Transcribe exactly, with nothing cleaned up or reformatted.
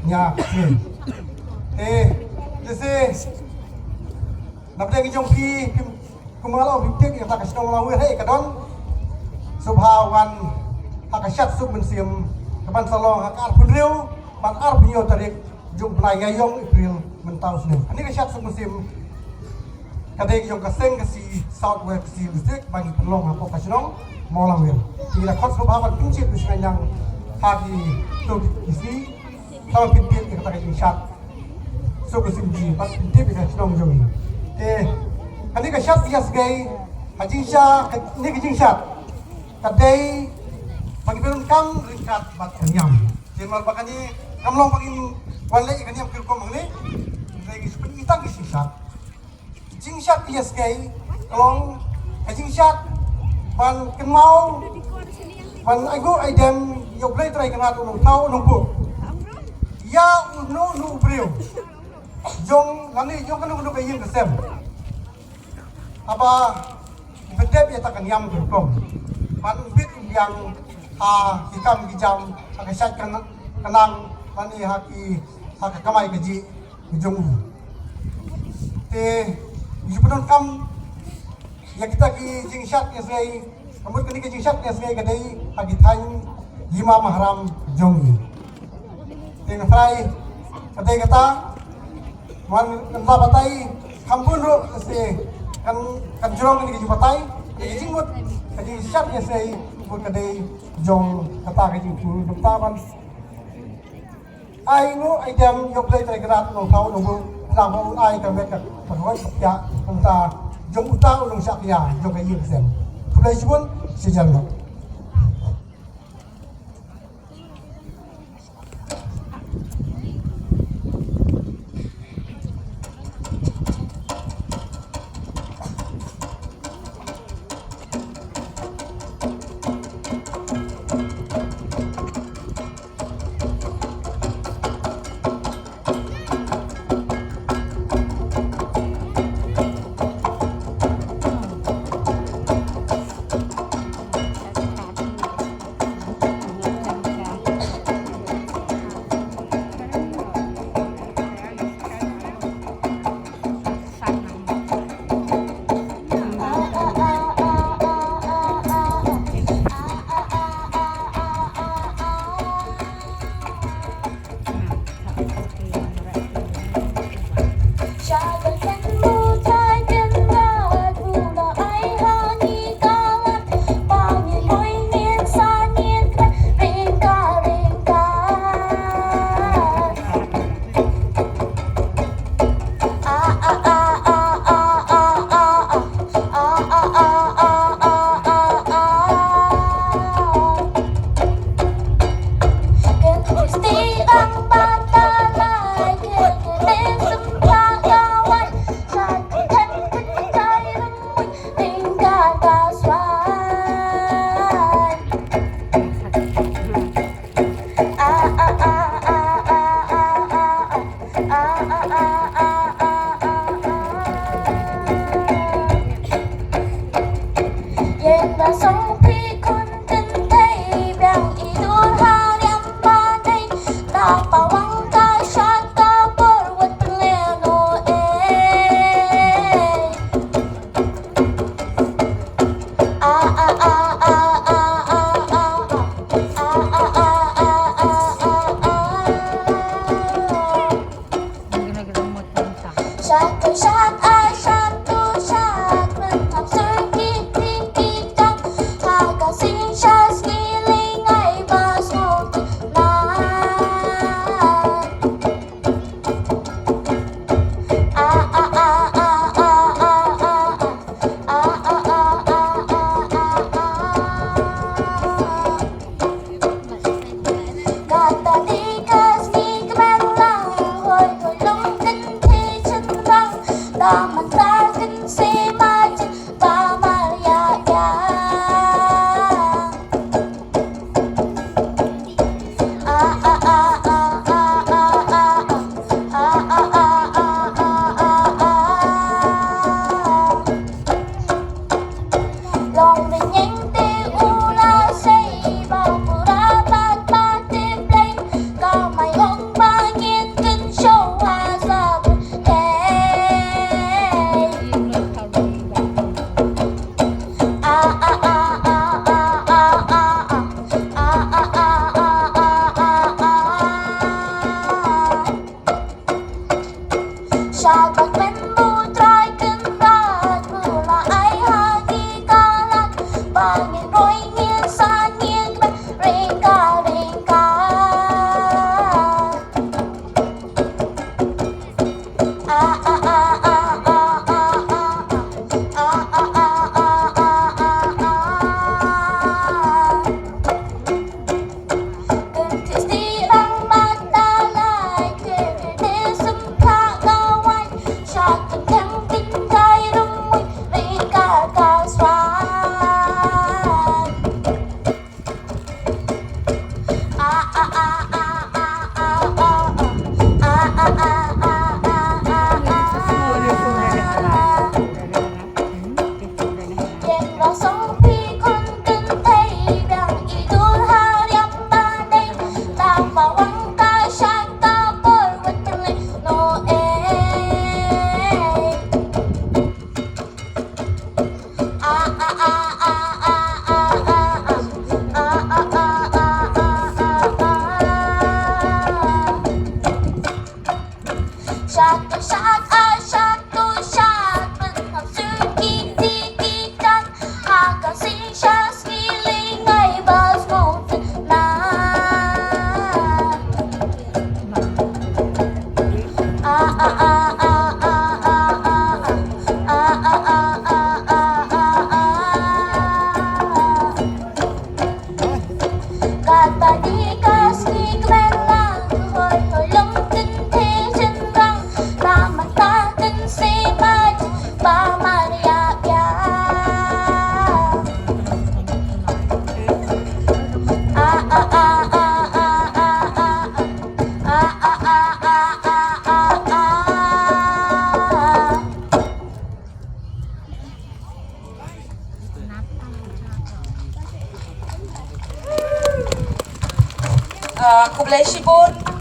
Nia, ni. Eh, lehse napdeng jong phi, phim, kumba la ong, phim tip ïa kata ka shnong Mawlangwir, hei ka don sngewbha wan ha ka shad suk mynsiem kaban sa long ha ka arphew hynriew bad arphew hynñiew tarik jong u bnai Ïaïong April mynta u snem. Kane ka shad suk mynsiem ka dei jong ka Seng Khasi South West Khasi Hills District ba ngi pynlong hapoh ka shnong Mawlangwir. Ngi la khot sngewbha ban pynshitom pynshngaiñ lang ha kito ki sngi, tang ban pyntip ïa kata ka jingshad suk mynsiem jong ngi bad pyntip ïa ka shnong jong ngi. Te kane ka shad Ïaskei, ka jingshad, kane ka jingshad ka dei ba ngi pyndonkam ryngkat bad ka niam. Te namar ba kane kam long ba ngin wan leh ïa ka niam ki rukom hangne, hynrei ngi shu pyni tang ka jingshad. Jingshad Ïaskei ka long ka jingshad ban kynmaw, ban ai nguh ai dem ïa U Blei Trai Kynrad U Nongthaw U Nongbuh ïa uno uno u briew jong, lane jong kano kano ka ïing ka sem, haba pynthep ïa kata ka niam ka rukom ban bit biang ha ki kam ki jam, ha ka shait ka nang, lane ha ki, ha ka kamai kajih jong u. Te ngi ju pyndonkam ïa kita ki jingshad Ïaskei, ka mut kane ka jingshad Ïaskei ka dei ha ki thaiñ hima mahram jong ngi. Te nga tharai ka dei kata, wan kan la batai kham bun ruh, se kan, kan jrong kane ka jingbatai ïa ka jingmut ka jingshad Ïaskei, mut ka dei jong kata ka jingpyndonkam ban ai nguh ai dem ïa U Blei Trai Kynrad U Nongthaw U Nongbuh, khnang ba un ai ka met ka kyrhoi ka pdiang na ka bynta jong uta u nongshah kñia jong ka ïing ka sem. Khublei shibun, shi hajar nguh. Ah, khublei shibun.